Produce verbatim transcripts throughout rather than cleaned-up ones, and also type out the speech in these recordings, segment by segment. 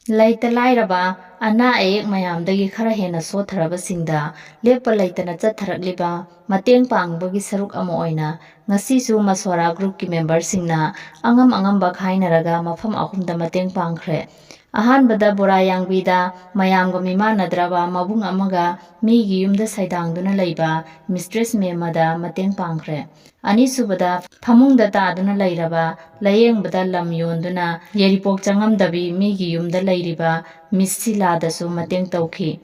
ꯂꯩꯇ ꯂꯥꯏꯔꯕ, ꯑꯅꯥ ꯑꯌꯦꯛ ꯃꯌꯥꯝꯗꯒꯤ ꯈꯔ ꯍꯦꯟꯅ ꯁꯣꯠꯊꯔꯕꯁꯤꯡꯗ ꯂꯦꯞꯄ ꯂꯩꯇꯅ ꯆꯠꯊꯔꯛꯂꯤꯕ ꯃꯇꯦꯡ ꯄꯥꯡꯕꯒꯤ ꯁꯔꯨꯛ ꯑꯃ ꯑꯣꯏꯅ ꯉꯁꯤꯁꯨ ꯃꯁ꯭ꯋꯥꯔꯥ ꯒ꯭ꯔꯨꯞꯀꯤ ꯃꯦꯝꯕꯔꯁꯤꯡꯅ ꯑꯉꯝ ꯑꯉꯝꯕ ꯈꯥꯏꯅꯔꯒ ꯃꯐꯝ ꯑꯍꯨꯝꯗ ꯃꯇꯦꯡ ꯄꯥꯡꯈ꯭ꯔꯦ꯫ ꯑꯍꯥꯟꯕꯗ ꯕꯣꯔꯥ ꯌꯥꯡꯕꯤꯗ ꯃꯌꯥꯝꯒ ꯃꯤꯃꯥꯟꯅꯗ꯭ꯔꯕ ꯃꯕꯨꯡ ꯑꯃꯒ ꯃꯤꯒꯤ ꯌꯨꯝꯗ ꯁꯩꯗꯥꯡꯗꯨꯅ ꯂꯩꯕ ꯃꯤꯁꯇ꯭ꯔꯦꯁ ꯃꯦꯝꯃꯗ ꯃꯇꯦꯡ ꯄꯥꯡꯈ꯭ꯔꯦ꯫ ꯑꯅꯤꯁꯨꯕꯗ ꯐꯃꯨꯡꯗ ꯇꯥꯗꯨꯅ ꯂꯩꯔꯕ, ꯂꯥꯌꯦꯡꯕꯗ ꯂꯝ ꯌꯣꯟꯗꯨꯅ ꯌꯥꯏꯔꯤꯄꯣꯛ ꯆꯪꯉꯝꯗꯕꯤ ꯃꯤꯒꯤ ꯌꯨꯝꯗ ꯂꯩꯔꯤꯕ ꯃꯤꯁ ꯁꯤꯂꯥꯗꯁꯨ ꯃꯇꯦꯡ ꯇꯧꯈꯤ꯫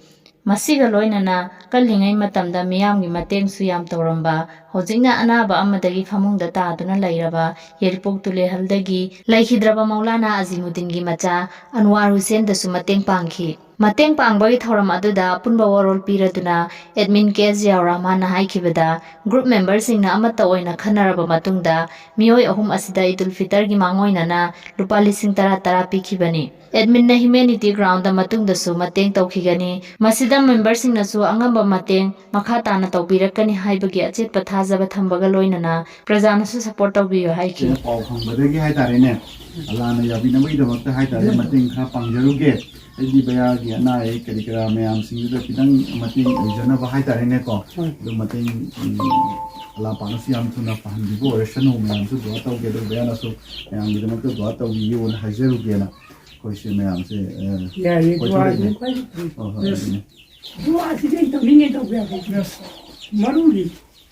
ꯃꯁꯤꯒ ꯂꯣꯏꯅꯅ ꯀꯜꯂꯤꯉꯩ ꯃꯇꯝꯗ ꯃꯤꯌꯥꯝꯒꯤ ꯃꯇꯦꯡꯁꯨ ꯌꯥꯝ ꯇꯧꯔꯝꯕ, ꯍꯧꯖꯤꯛꯅ ꯑꯅꯥꯕ ꯑꯃꯗꯒꯤ ꯐꯃꯨꯡꯗ ꯇꯥꯗꯨꯅ ꯂꯩꯔꯕ ꯌꯥꯏꯔꯤꯄꯣꯛ ꯇꯨꯂꯦꯍꯜꯗꯒꯤ ꯂꯩꯈꯤꯗ꯭ꯔꯕ ꯃꯧꯂꯥꯅꯥ ꯑꯖꯤꯃꯨꯗꯤꯟꯒꯤ ꯃꯆꯥ ꯑꯟꯋꯥꯔ ꯍꯨꯁꯦꯟꯗꯁꯨ ꯃꯇꯦꯡ ꯄꯥꯡꯈꯤ꯫ ꯃꯇꯦꯡ ꯄꯥꯡꯕꯒꯤ ꯊꯧꯔꯝ ꯑꯗꯨꯗ ꯑꯄꯨꯟꯕ ꯋꯥꯔꯣꯜ ꯄꯤꯔꯗꯨꯅ ꯑꯦꯗꯃꯤꯟ ꯀꯦ ꯑꯦꯁ ꯖꯤꯌꯥꯎꯔ ꯔꯍꯃꯥꯟꯅ ꯍꯥꯏꯈꯤꯕꯗ, ꯒ꯭ꯔꯨꯞ ꯃꯦꯝꯕꯔꯁꯤꯡꯅ ꯑꯃꯠꯇ ꯑꯣꯏꯅ ꯈꯟꯅꯔꯕ ꯃꯇꯨꯡꯗ ꯃꯤꯑꯣꯏ ꯑꯍꯨꯝ ꯑꯁꯤꯗ ꯏꯗꯨꯜ ꯐꯤꯇꯔꯒꯤ ꯃꯥꯡꯑꯣꯏꯅꯅ ꯂꯨꯄꯥ ꯂꯤꯁꯤꯡ ꯇꯔꯥ ꯇꯔꯥ ꯄꯤꯈꯤꯕꯅꯤ꯫ ꯑꯦꯗꯃꯤꯟꯅ ꯍ꯭ꯌꯨꯃꯦꯅꯤꯇꯤ ꯒ꯭ꯔꯥꯎꯟꯗ ꯃꯇꯨꯡꯗꯁꯨ ꯃꯇꯦꯡ ꯇꯧꯈꯤꯒꯅꯤ꯫ ꯃꯁꯤꯗ ꯃꯦꯝꯕꯔꯁꯤꯡꯅꯁꯨ ꯑꯉꯝꯕ ꯃꯇꯦꯡ ꯃꯈꯥ ꯇꯥꯅ ꯇꯧꯕꯤꯔꯛꯀꯅꯤ ꯍꯥꯏꯕꯒꯤ ꯑꯆꯦꯠꯄ ꯊꯥꯖꯕ ꯊꯝꯕꯒ ꯂꯣꯏꯅꯅ ꯄ꯭ꯔꯖꯥꯅꯁꯨ ꯁꯄꯣꯔꯠ ꯇꯧꯕꯤꯌꯨ ꯍꯥꯏꯈꯤ꯫ ꯄꯥꯎ ꯐꯪꯕꯗꯒꯤ ꯍꯥꯏꯇꯥꯔꯦꯅꯦ, ꯑꯜꯂꯥꯅ ꯌꯥꯕꯤꯅꯕꯒꯤꯗꯃꯛꯇ ꯍꯥꯏꯇꯥꯔꯦ, ꯃꯇꯦꯡ ꯈꯔ ꯄꯥꯡꯖꯔꯨꯒꯦ꯫ ꯑꯩꯗꯤ ꯕꯌꯥꯒꯤ ꯑꯅꯥ ꯑꯌꯦꯛ ꯀꯔꯤ ꯀꯔꯥ ꯃꯌꯥꯝꯁꯤꯡꯗꯨꯗ ꯈꯤꯇꯪ ꯃꯇꯦꯡ ꯑꯣꯏꯖꯅꯕ ꯍꯥꯏꯇꯥꯔꯦꯅꯦꯀꯣ꯫ ꯍꯣꯏ꯫ ꯑꯗꯨ ꯃꯇꯦꯡ, ꯎꯝ, ꯑꯜꯂꯥ ꯄꯥꯛꯅꯁꯨ ꯌꯥꯝ ꯊꯨꯅ ꯐꯍꯟꯕꯤꯕ ꯑꯣꯏꯔꯁꯅꯨ꯫ ꯃꯌꯥꯝꯁꯨ ꯗꯨꯋꯥ ꯇꯧꯒꯦ, ꯑꯗꯨ ꯕꯌꯥꯅꯁꯨ ꯃꯌꯥꯝꯒꯤꯗꯃꯛꯇ ꯗꯨꯋꯥ ꯇꯧꯕꯤꯌꯨꯅ ꯍꯥꯏꯖꯔꯨꯒꯦꯅ ꯑꯩꯈꯣꯏꯁꯦ ꯃꯌꯥꯝꯁꯦ, ꯑ, ꯌꯥꯏꯌꯦ, ꯀꯣꯏꯊꯣꯔꯛꯏꯅꯦ꯫ ꯗꯨꯋꯥꯁꯤꯅ ꯈ꯭ꯋꯥꯏꯗꯒꯤ ꯐꯩ꯫ ꯍꯣꯏ, ꯍꯣꯏ, ꯑꯗꯨꯅꯦ꯫ ꯗꯨꯋꯥꯁꯤꯗꯤ ꯑꯩ ꯇꯧꯅꯤꯡꯉꯦ ꯇꯧꯕ ꯌꯥꯕ ꯃꯔꯨꯅꯤ꯫